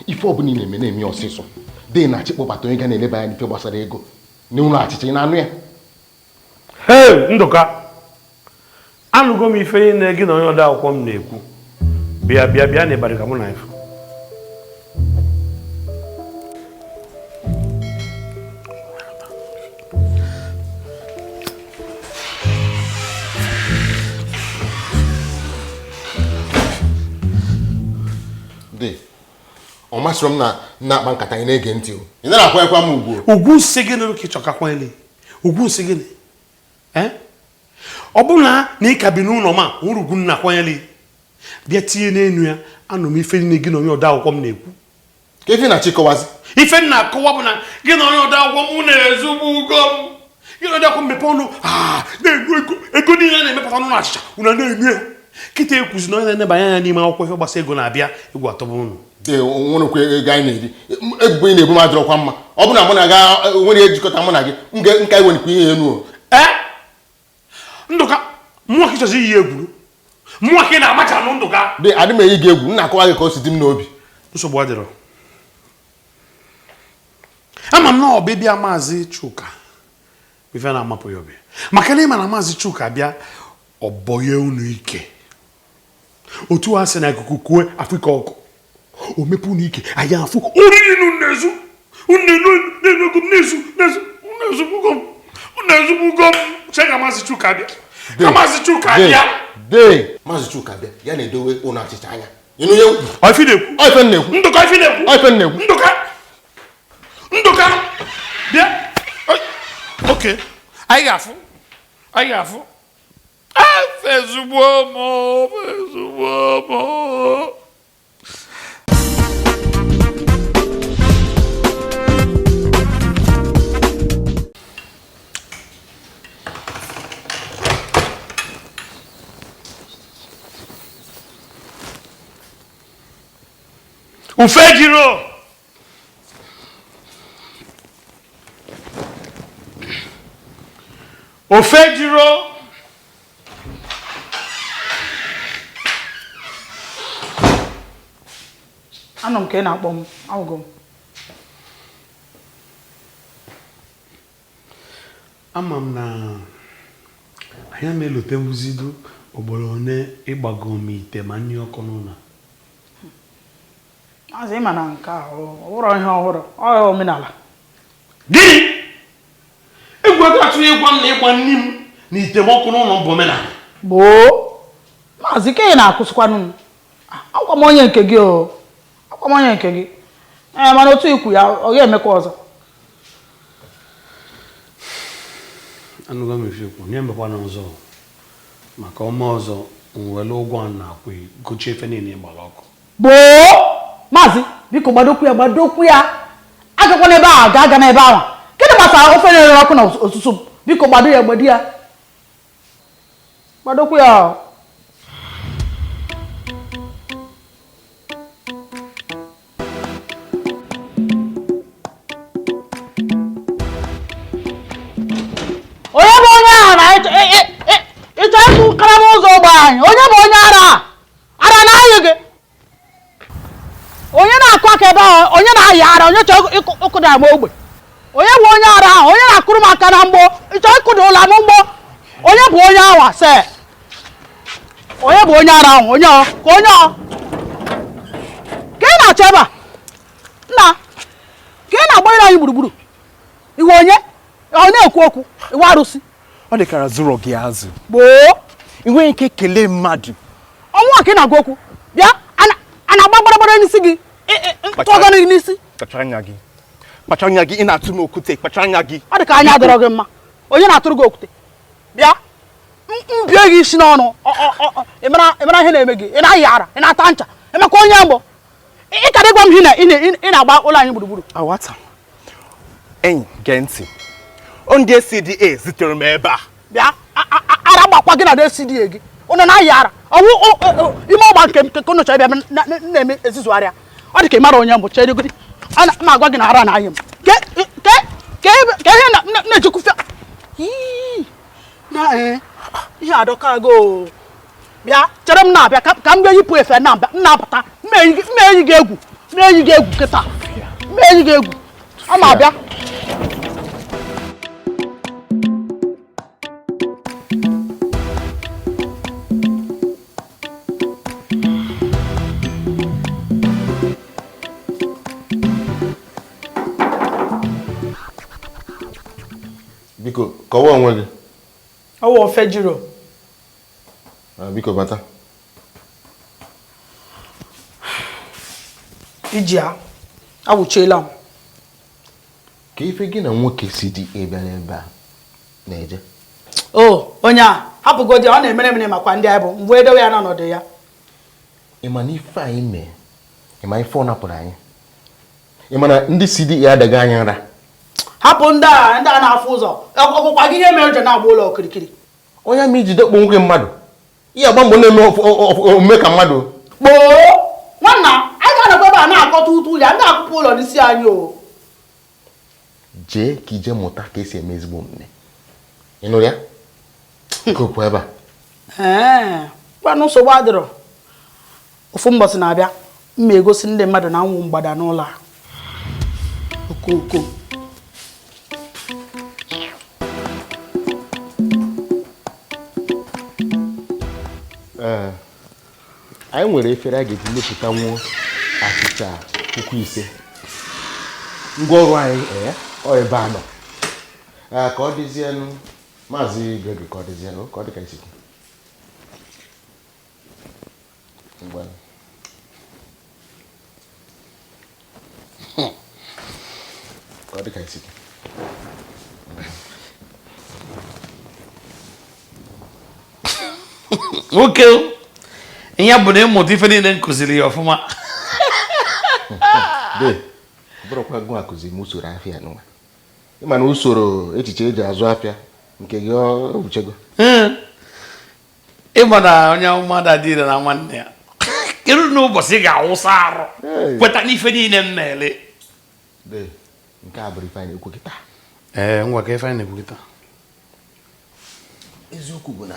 Ife ọbụla ị na-eme na-eme ya ọsịsọ. Dee na achịkpọbata onye ga na-eleba anya n'ife gbasara ego n'ụlọ achịcha, ị na-anụ ya? Hei, Ndụka, anụgo m ife niile gị na onye ode akwụkwọ m na-ekwu. Bịa bịa bịa n'ịbarị ka mụ na ife. Dee, ọ masịrị m na na-akpa nkata anyị na-ege ntị o. Ị nara akwanyekwa m ugwu. Ugwu nsị gịnị ka ị chọ ka kwanyere? Ugwu nsị gịnị? Ee? Ọ bụrụ na ị ka bi n'ụlọ ma nwere ugwu nna kwanyere, bịa tinye n'enu ya, anụ m ife niile gị na onye ode akwụkwọ m na-ekwu. Ka ife na-achịkọwazi? Ife m na-akọwa bụ na gị na onye ode akwụkwọ m na-ezugbo ugo m. Gị na ode akwụkwọ m mepee ọnụ, na-ego ego ego niile a na-emepụta n'ụlọ achịcha, unu na-enu ya. Kịta ekwuzi na onye na-enebanye anya n'ime akwụkwọ ife gbasa ego na-abịa, egwu atọba unu. Dee, nwerekwa ego anyị na-eri. Ebubo ị na-ebu m adịrọkwa mma. Ọ bụ na mụ na gị nwere ejikọta mụ na gị, nka iwenikwa ihe enu o. Ee? Ndụka, mụnwa ka ị chọzi iyi egwu? Mụnwa ka ị na-amacha nụ, Ndụka? Dee, adị m eyi gị egwu, m na-akọwa gị ka o si dị m n'obi. Nsogbu adịrọ. Ama m na ọbịbịa Maazị Chuka ife na-amapụ ya obi, maka na ịma na Maazị Chuka bịa ọbọye unu ike. Otu a sị na ikuku kue afọ ike ọkụ, o mepe unu ike, anyị afụ oriri unu na-ezu, unu na-enu ego m na-ezu na-ezu, unu ezugbugo m, unu ezugbugo m. Che ka Maazị Chuka bịa, ka Maazị Chuka bịa. Dee, Maazị Chuka bịa, ya na-edowe ụlọ achịcha anya. Ịnụ ya? Ọ ife na-ekwu? Ọ ife na-ekwu. Ndụka, ife na-ekwu. Ọ ife na-ekwu. Ndụka, Ndụka, bịa. Oke, anyị ga-afụ, anyị ga-afụ. Ezugbo m, ezugbo m. Ufe jiro. Ofe jiro. Anọ m ka ị na-akpọ m, ahụgo m. Ama m na anyị na-elote nwuzido ugboro one ịgbago m ite ma nri ọkụ n'ụlọ. Maazị, ịma na nke a ọ bụrụ ihe ọhụrụ, ọ omenala. Gịnị? Egwu ego atụghị ịgwa m na ịgba nri m na ite m ọkụ n'ụlọ m bụ omenala. Gboo, Maazị, ka ị na-akụsikwanụ m. Akwa m onye nke gị o, akwa m onye nke gị. Ee, mana otu ikwu ya ọ ga-emekwa ọzọ. Anụgo m ife ikwu, nye mbekwa n'ọzọ maka ọma ọzọ nwere ụgwọ a na-akwụ gochie ife niile ịgbara ọkụ. Gboo, Maazị, biko gbadokwu ya, gbadokwu ya. Agakwa n'ebe ahụ, ga aga n'ebe ahụ. Gịnị gbasara ofe na-ere ọkụ na osusu m? Biko gbado ya, gbado ya, gbadokwu ya. Onye bụ onye ahụ na ịchọ ịkụ karama ụzọ ogbe anyị? Onye bụ onye ara? Ara na-ayị gị? Onye na-akụ aka ebe ahụ? Onye na-ayị ara? Onye chọrọ ịkụda m ogbe? Onye bụ onye ara ahụ? Onye na-akụrụ m aka na mgbọ? Ịchọ ịkụda ụlọ m mgbọ? Onye bụ onye ahụ ase? Onye bụ onye ara ahụ? Onye ọ? Ka onye ọ? Ka ị na-achọ ebe a? Nna, ka ị na-agbanyere anyị gburugburu? Iwe onye? Ọ na-ekwu okwu? Iwe arụsị? Ọ dịkara zụrọ gị azụ. Gboo! Ị nweghị ike kelee mmadụ. Ọnwụ a ka ị na-agwa okwu? Bịa, a na-agba gbaragbara n'isi gị. Tụọ gị n'isi. Kpachara anya gị. Kpachara anya gị, ị na-atụ m okwute, kpachara anya gị. Ọ dị ka anya adọrọ gị mma. Onye na-atụrụ gị okwute? Bịa, m bie gị isi n'ọnụ. Ị mara ihe na-eme gị? Ị na-ayị ara, ị na-ata ncha. Emekwa onye mbụ. Ị kara ịgwa m ihe na ị na-agba ụlọ anyị gburugburu. Awata. Enyi, gee ntị. Ndị CDA zitere m ebe a. Bịa, ara gbakwa gị na CDA gị. Ụnụ na-ayị ara. Ọwụ ime ọgba nke nke unu chọrọ ịbịa na-eme ezizugharịa. Ọ dị ka ị mara onye mbụ, chere gị. Ana m agwa gị na ara na-ayị m. Ka ihe na-echekwufịa. Na ihe adọka go. Bịa, chere m na-abịa ka m ga-eyipụ efe na-abịa, m na-apụta. M na-eyi gị egwu. Mee gị egwu kịta. Mee gị egwu. Ama abịa. Biko, kọwaa onwe gị. Ọwụ ofe jiro. Biko bata. Iji a, awụchiela m. Ka ife gị na nwoke si dị bịara ebe a na-eje. O, onye a, hapụgodi, ọ na-emere emere makwa ndị anyị bụ, mgbe edowe ya n'ọnọdụ ya. Ị ma na ife anyị mee, ị ma ife ọ napụrụ anyị. Ị ma na ndị CDA adaghị anyị nra. Hapụ ndị a na-afụ ụzọ, ọgwụkwa gị ihe mere ji na-agba ụlọ okirikiri. Onye ma iji dekpo nwoke mmadụ, ihe agba mbọ na-eme omume ka mmadụ. Kpoo, nwanna, anyị ga-anọkwa ebe a na-akọta ụtụ ya, ndị akụkọ ụlọ n'isi anyị o. Jee ka ije mụta ka esi eme ezigbo omume. Ị nụrụ ya? Kopụ ebe a. Ee, gwanụ nsogbu adịrọ. Ofu mbọsị na-abịa, m ma egosi ndị mmadụ na nwụ mgbada n'ụlọ a. Okooko. Ee, anyị nwere efere a ga-eji mepụta nwuo achịcha 5,000. Ngwaọrụ anyị ọ ebe a nọ. Ka ọ dịzienụ, Maazị Gregory, ka ọ dịzienụ, ka ọ dị ka isi. Ka ọ dị ka isi. Nwoke, ihe bụ na ịmụta ife niile m kụziri ya ọfụma. Ọ bụrụkwa gụ akụziri m usoro afịa nwa. Ị ma na usoro echiche eji azụ afịa nke gị ọ wuchego. Ịma na onye mmadụ adịghị na nwanne ya. Kedu n'ụbọchị ị ga-awụsa arụ kweta n'ife niile m na-ele? Nke a bụrụ ife anyị na-ekwu kịta. Ee, ngwa ka ife anyị na-ekwu kịta. Eziokwu bụ na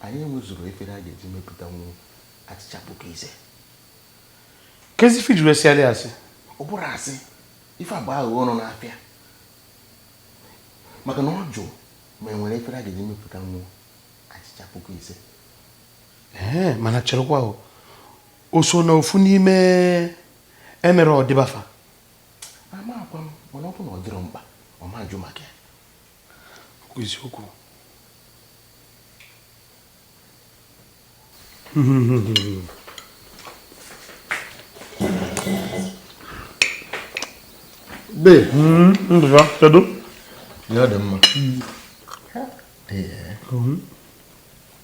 anyị enwezuru efere a ga-eji mepụta nwu achịcha 5,000. Kezi ife juru esi alị asị? Ọ bụrụ asị, ife abụọ aghụghọ nọ n'afịa. Maka na ọ jụ ma e nwere efere a ga-eji mepụta nwu achịcha 5,000. Ee, mana cherekwa o so na ofu n'ime emere ọdịbafa. Ama akwa m, mana ọ bụ na ọ dịrọ mkpa, ọ ma ajụ maka ya. Eziokwu. Be. Ndụka, kedu? Ya dị mma.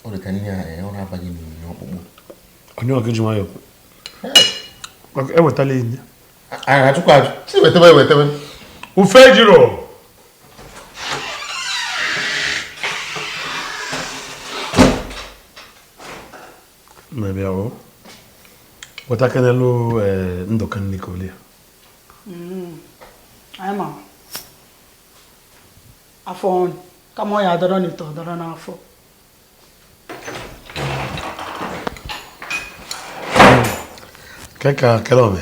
Ọ dị ka nne ya ọ na-abaghị n'onyinye ọkpụkpụ. Onye ọka ji nwayọọ. Ewetala enyi. Achụkwa ajụ. Si wetebe wetebe. Ufe jiro. Maybe o. Weta kenelu Ndụka Nikolia. Anyị ma afọ ọnụ kama ọ ya adọrọ n'ite ọ dọrọ n'afọ. Keka kelome.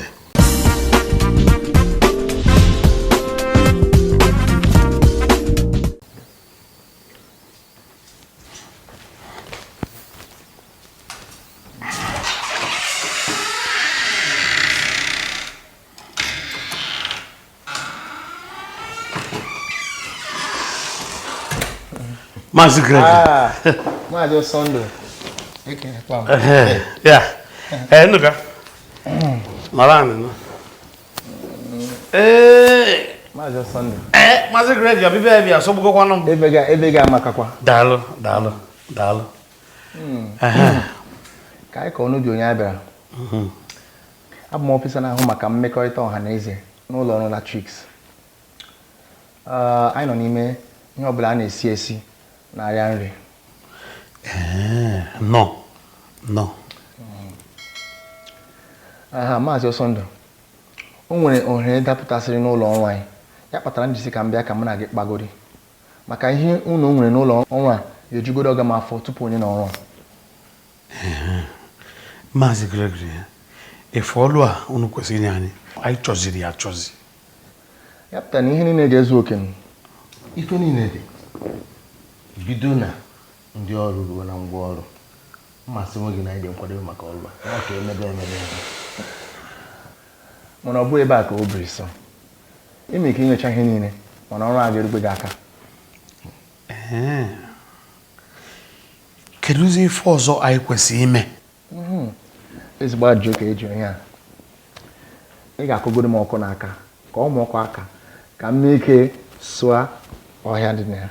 Maazị Gregory. Maazị Osondu. Ya. Ee, Ndụka. Mara anyị nọ. Ee. Maazị Osondu. Ee, Maazị Gregory, ọbịbịa ya bịa sọgbugokwanụ m. Ebe ga amakakwa. Daalụ, daalụ, daalụ. Ka anyị kọọ n'ubi onye a bịara. Abụ m ọfịsa na-ahụ maka mmekọrịta ọha na eze n'ụlọ ọrụ Latrix. Anyị nọ n'ime ihe ọbụla a na-esi esi na-arịa nri. Nọ, nọ. Aha, Maazị Osondu, o nwere ohere dapụtasịrị n'ụlọ ọrụ anyị. Ya kpatara m jisi ka m bịa ka mụ na gị kpagori. Maka ihe unu nwere n'ụlọ ọrụ a ga-ejugodo ọga m afọ tupu onye n'ọrụ a. Maazị Gregory, Efe ọlụ a unu kwesịrị inye anyị, anyị chọziri ya achọzi. Ya pụtara na ihe niile ga-ezu oke. Ife niile dị, bido na ndị ọrụ ruo na ngwa ọrụ. Mmasị nwe gị na anyị dị nkwadobe maka ọrụ a, ọ ka emebe emebe eme. Mana ọ bụghị ebe a ka o biri sọ. Ime ka inyocha ihe niile, mana ọrụ a ga-erube gị aka. Kedụzi ife ọzọ anyị kwesịrị ime? Ezigbo ajụjụ ka eji onye a. Ị ga-akụgoro m ọkụ n'aka ka ọ mụ ọkụ aka ka m mee ike sụọ ọhịa dị na ya.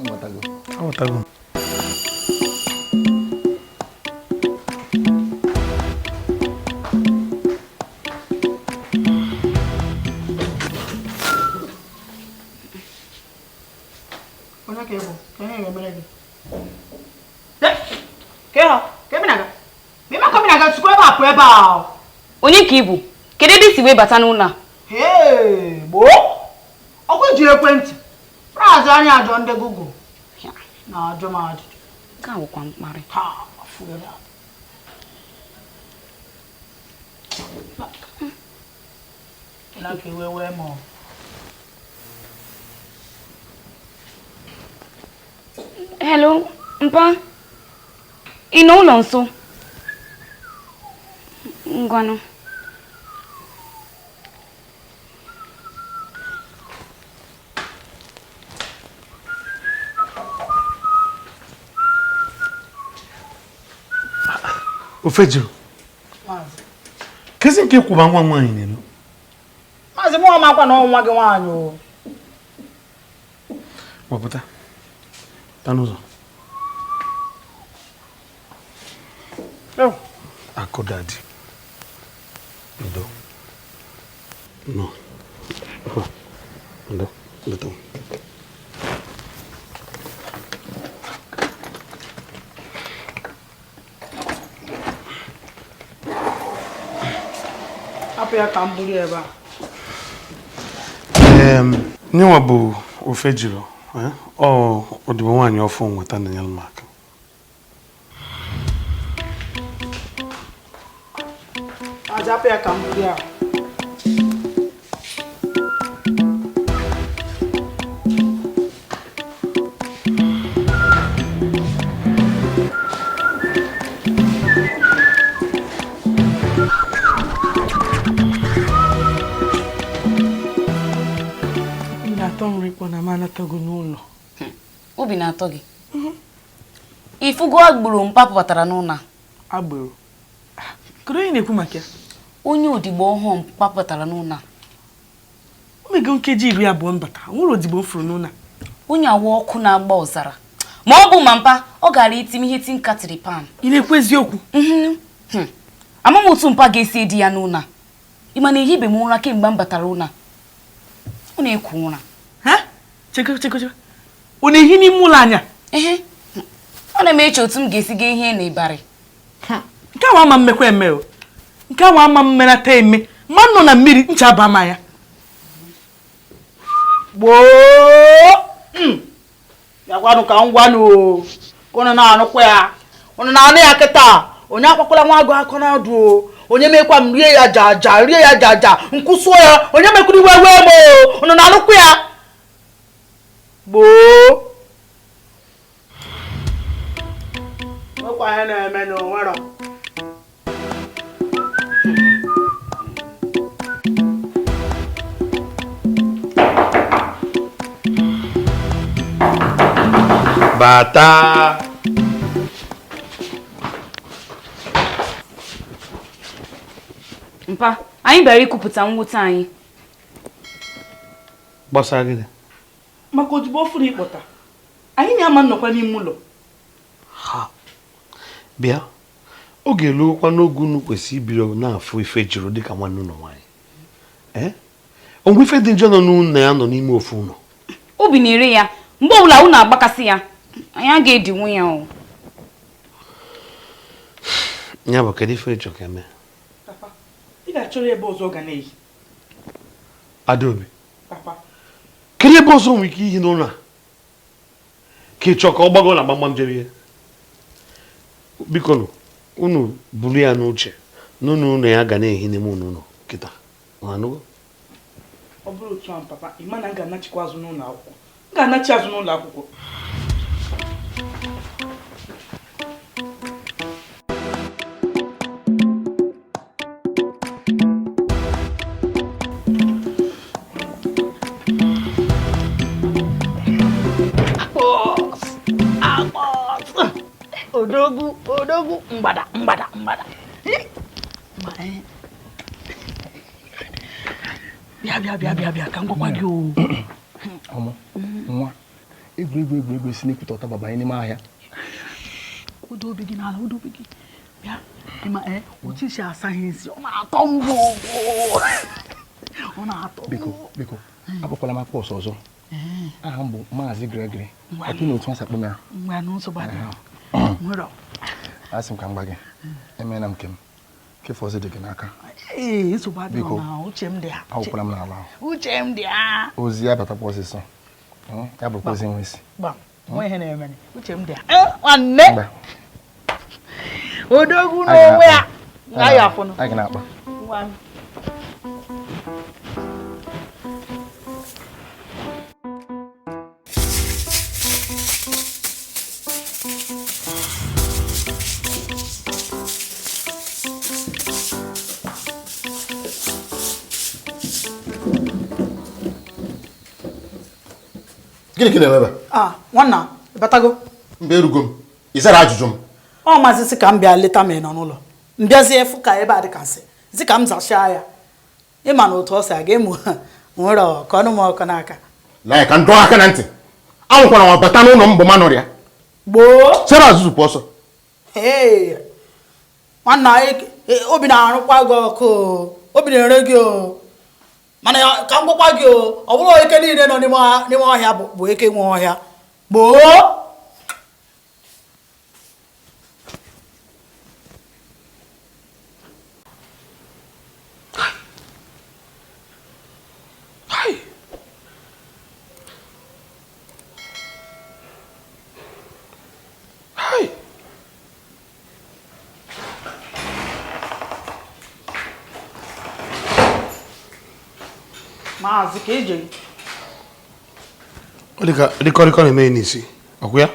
Nghọtago. Aghọtago m. Onye ka ị bụ? Ka ihe ga-emere gị? Ke ha? Ka ebe na-aga? Ma ị maka ebe na-aga, sikwa ebe a pụọ ebe a. Onye ka ị bụ? Kedu ebe i si wee bata n'ụlọ a? Hee, gboo! Ọkụ ji ekwentị. Praịz anyị ajọ ndị Google. Na-ajụ m ajụjụ. Nke a bụkwa mkparị. Taa, afụghị. Na ka iwe wee ma ọ. Hello, mpa. Ị nọ ụlọ nso? Ngwanụ. Ofe juru. Maazị. Kezi nke kwụba nwa nwaanyị n'elu? Maazị, mụ amakwa na ọ nwa gị nwaanyị o. Wepụta. Ta n'ụzọ. Akụdadị. Ndo. Nọ. Ndo. Ndo. Hapụ ya ka m buru ebe a. Nyenwa bụ ofe juru. Ọ odibo nwaanyị ọfụ nweta na-enyere m aka. Maazị, hapụ ya ka m buru ya. Obi na-atọ gị. Ifugo agboro mpa pụtara n'ụlọ a. Agbero? Kedu onye na-ekwu maka ya? Onye odigbo ọhụụ mpa pụtara n'ụlọ a. O mego nkeji 20 mbata, nwere odigbo m furu n'ụlọ a. Onye awa ọkụ na-agba ọzara. Ma ọ bụ ma mpa, ọ gara iti m ihe tinka tiri pan. Ị na-ekwu eziokwu? Ama m otu mpa ga-esi edi ya n'ụlọ a. Ị ma na ehibe m ụra kemgbe m batara ụlọ a. Ọ na-ekwu ụra. Ha? Chekwa, chekwa, chekwa. Ọ na-ehi n'ime ụlọ anya? Ehe. Ọ na-eme eche otu m ga-esi gaa ihe na ịbarị. Nke ahụ ama mmekwa eme o. Nke ahụ ama mmenata eme. Mma nọ na mmiri ncha aba ma ya. Gboo! Bịakwanụ ka m gwanụ o. Ka unu na-anụkwa ya. Unu na-anụ ya kịta. Onye akwakwala nwa agụ akọ na-adụ o. Onye mekwa m rie ya jaja, rie ya jaja, nkwụsụọ ya. Onye mekwuru iwe wee m o. Unu na-anụkwa ya? Gboo! Nwekwa ihe na-eme n'onwero. Bata. Mpa, anyị bịara ikwupụta mwute anyị. Gbasara gịnị? Maka odibo ọfụrụ ịkpọta. Anyị na-ama nnọkwa n'ime ụlọ. Ha. Bịa. Oge eruokwa n'oge unu kwesịrị ibido na-afụ ife juru dịka nwanne ụlọ nwaanyị. Onwe ife dị njọ nọ n'ụlọ ya nọ n'ime ofu ụlọ. Obi na-ere ya. Mgbe ọbụla unu agbakasị ya, anyị agaghị edinwu ya o. Ya bụ kedu ife ị chọrọ ka eme? Papa, ị ga-achọrọ ebe ọzọ ọ ga na-eyi. Adaobi. Papa. Kedu ebe ọzọ nwere ike ihi n'ụlọ a? Ka ị chọọ ka ọ gbago na gbamgbam jere ihe? Biko nụ, unu buru ya n'uche na unu na ya ga na-ehi n'ime unu ụlọ kịta. Anụgo? Ọ bụrụ otu ahụ papa, ị ma na m ga-anachikwa azụ n'ụlọ akwụkwọ. M ga-anachi azụ n'ụlọ akwụkwọ. Odogwu, odogwu, mgbada, mgbada, mgbada. Bịa, bịa, bịa, bịa, bịa, ka m gwakwa gị o. Ọmụ, nwa, egwuregwu egwuregwu si n'ekwute ọta baba anyị n'ime ahịa. Udo obi gị n'ala, udo obi gị. Bịa, ịma otu isi asaghị isi, ọ na-atọ mbụ. Ọ na-atọ. Biko, biko, akpọkwala m akpọ ọsọ ọzọ. Aha m bụ Maazị Gregory. Ọtụ na otu asakpọ m ya. Ngwa na nsogbu adịghị. Nwere. Asị m ka m gwa gị, emeela m nke m. Kefu ọzọ dị gị n'aka. Ee, nsogbu adịghị na uche m dị ya. Awụkwala m n'ala ahụ. Uche m dị ya. Ozi ya batakwa ọsịsọ. Ya bụrụkwa ozi nwe isi. Gbam, nwe ihe na-eme. Uche m dị ya. Nwanne. Odogwu n'onwe ya. Nga ya afụnụ. Anyị na-akpa. Ngwa. Gịnị ka ị na-eme ebe a? Ah, nwanna, ịbatago? Mba, erugo m. Ị zara ajụjụ m. Ọ maazị sị ka m bịa leta ma ị nọ n'ụlọ. M bịazie fụ ka ebe a dị ka nsị. Sị ka m zachaa ya. Ịma na otu ọ si aga ịmụ nwere ọkọ ọnụ m ọkọ n'aka. Lee ka m dọọ aka na ntị. Anwụkwara nwa bata n'ụlọ m mgbe m anọrọ ya. Gboo. Sere azụzụ pụ ọsọ. Ee. Nwanna, obi na-arụkwa gị ọkụ. Obi na-ere gị o. Mana ka m gwakwa gị o, ọ bụrụ eke niile nọ n'ime ọhịa bụ eke nwe ọhịa. Gboo. Maazị ka ije. Ọ dị ka rịkọrịkọ na-eme n'isi, ọkwụ ya?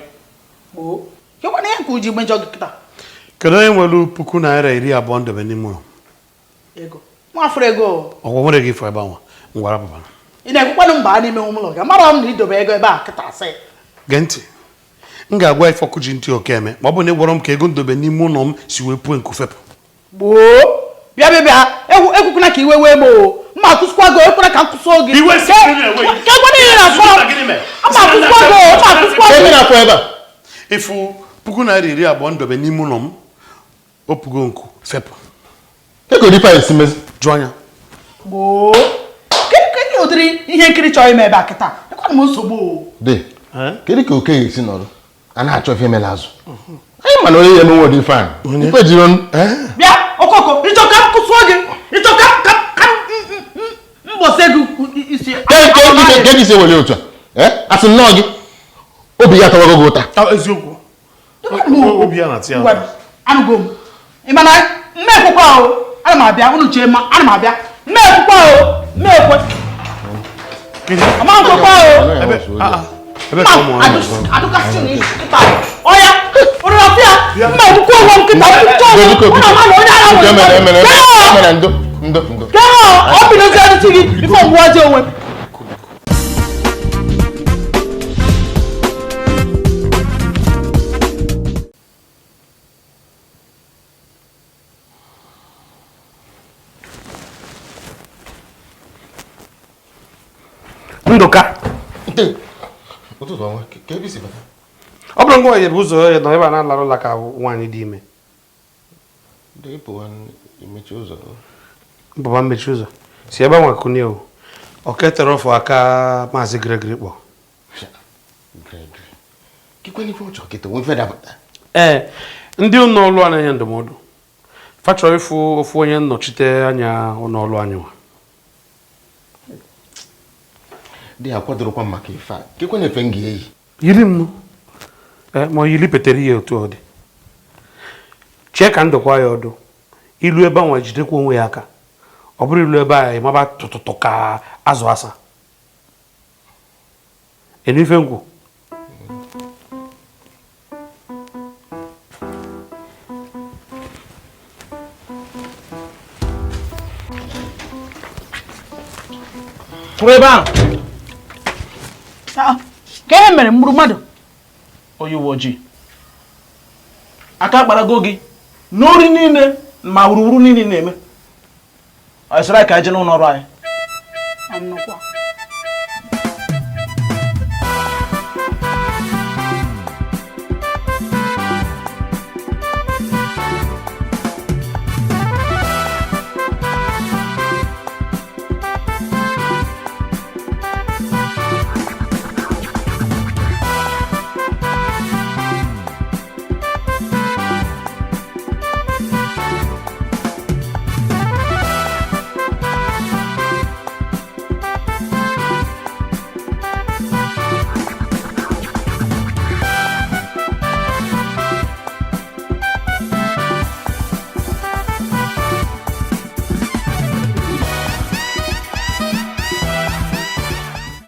Gboo. Kekwana ihe nke uji mejọ gị kịta. Kedu onye nwere ₦20,000 ndebe n'ime ụlọ? Ego. Nwa afụrụ ego. Ọgwụ nwere gị ifo ebe ahụ, ngwara papa. Ị na-ekwukwanụ mba n'ime ụlọ gị. Amara m na idobe ego ebe a kịta asị. Gee ntị. M ga-agwa ife ọkụ ji ntị oke eme ma ọ bụ na ị gwara m ka ego ndobe n'ime ụlọ m si wee pụọ nku fepụ. Gboo. Bịa bịa bịa. Ekwukwana ka iwe wee m o. Mma akụsịkwa gị, ekwena ka m kụsụọ gị. Iwe si Ka egwe niile na-afọ. Mma akụsịkwa gị, mma akụsịkwa gị. Ebe na-afọ ebe a. Ịfụ ₦20,000 ndobe n'ime ụlọ m, o pugo nku fepụ. Ego dị pa esi mezi. Jụọ anya. Gboo. Kedu ụdịrị ihe nkiri chọrọ ime ebe a kịta? Ekwana m nsogbu o. Dị. Kedu ka oke ga-esi nọrọ? A na-achọ ife emela azụ. Anyị ma na onye ya emenwe ụdị ife a. Ife jiri ọnụ. Bịa, Okoko, ịchọ ka m kụsụọ gị. Ịchọ ka mbọsị ego isi. Ke isi ewere otu a. Asị nnọọ gị. Obi ya atawago gị ụta. Eziokwu. Obi ya na-atị ya. Anụgo m. Ị ma na mma ekwekwa o. Ana m abịa, unu chee ma ana m abịa. Mma ekwekwa o. Mma ekwe. Ama nkwekwa o. Ebe ka ụmụ anyị Adụkasị na nkịta. Ọya, ụrụ ọfịa. Mma ekwekwa onwe nkịta. Ụnụ ama na onye ara nwere. Emere ndo ndo ndo. Kee ọ bidozi ọdịtị gị bifo mgbuwazi onwe m. Ndụka. Ụtụtụ ọma, ka ebe isi bata? Ọ bụrụ ngwa ya bụ ụzọ ya nọ ebe a na-alara ụlọ ka nwaanyị dị ime. Ndị pụwa emechi ụzọ. Baba mmechi ụzọ. Si ebe nwa kunie o. Oke tere ọfụ aka Maazị Gregory kpọ. Gregory. Kekwana ife ọ chọrọ kịta, onwe ife dapụta. Ee, ndị ụlọ ọrụ a na-enye ndụmọdụ. Fa chọrọ ịfụ ofu onye nnọchite anya ụlọ ọrụ anyị nwa. Dị akwadorokwa m maka ife a. Kekwana efe m ga-eyi. Yiri m nụ. Ma yiri petere ihe otu ọ dị. Chee ka m dụkwa ya ọdụ. Ilu ebe anwa jidekwa onwe ya aka. Ọ bụrụ ilu ebe a ịmaba tụtụtụ ka azụ asa. Enu ife ngwụ. Kwụrụ ebe ahụ. Ah, ka ihe mere mgburu mmadụ. Onye uwe ojii, aka akparago gị n'ori niile ma wuruwuru niile ị na-eme. Ọ sịrị anyị ka anyị jee n'ụlọ ọrụ anyị.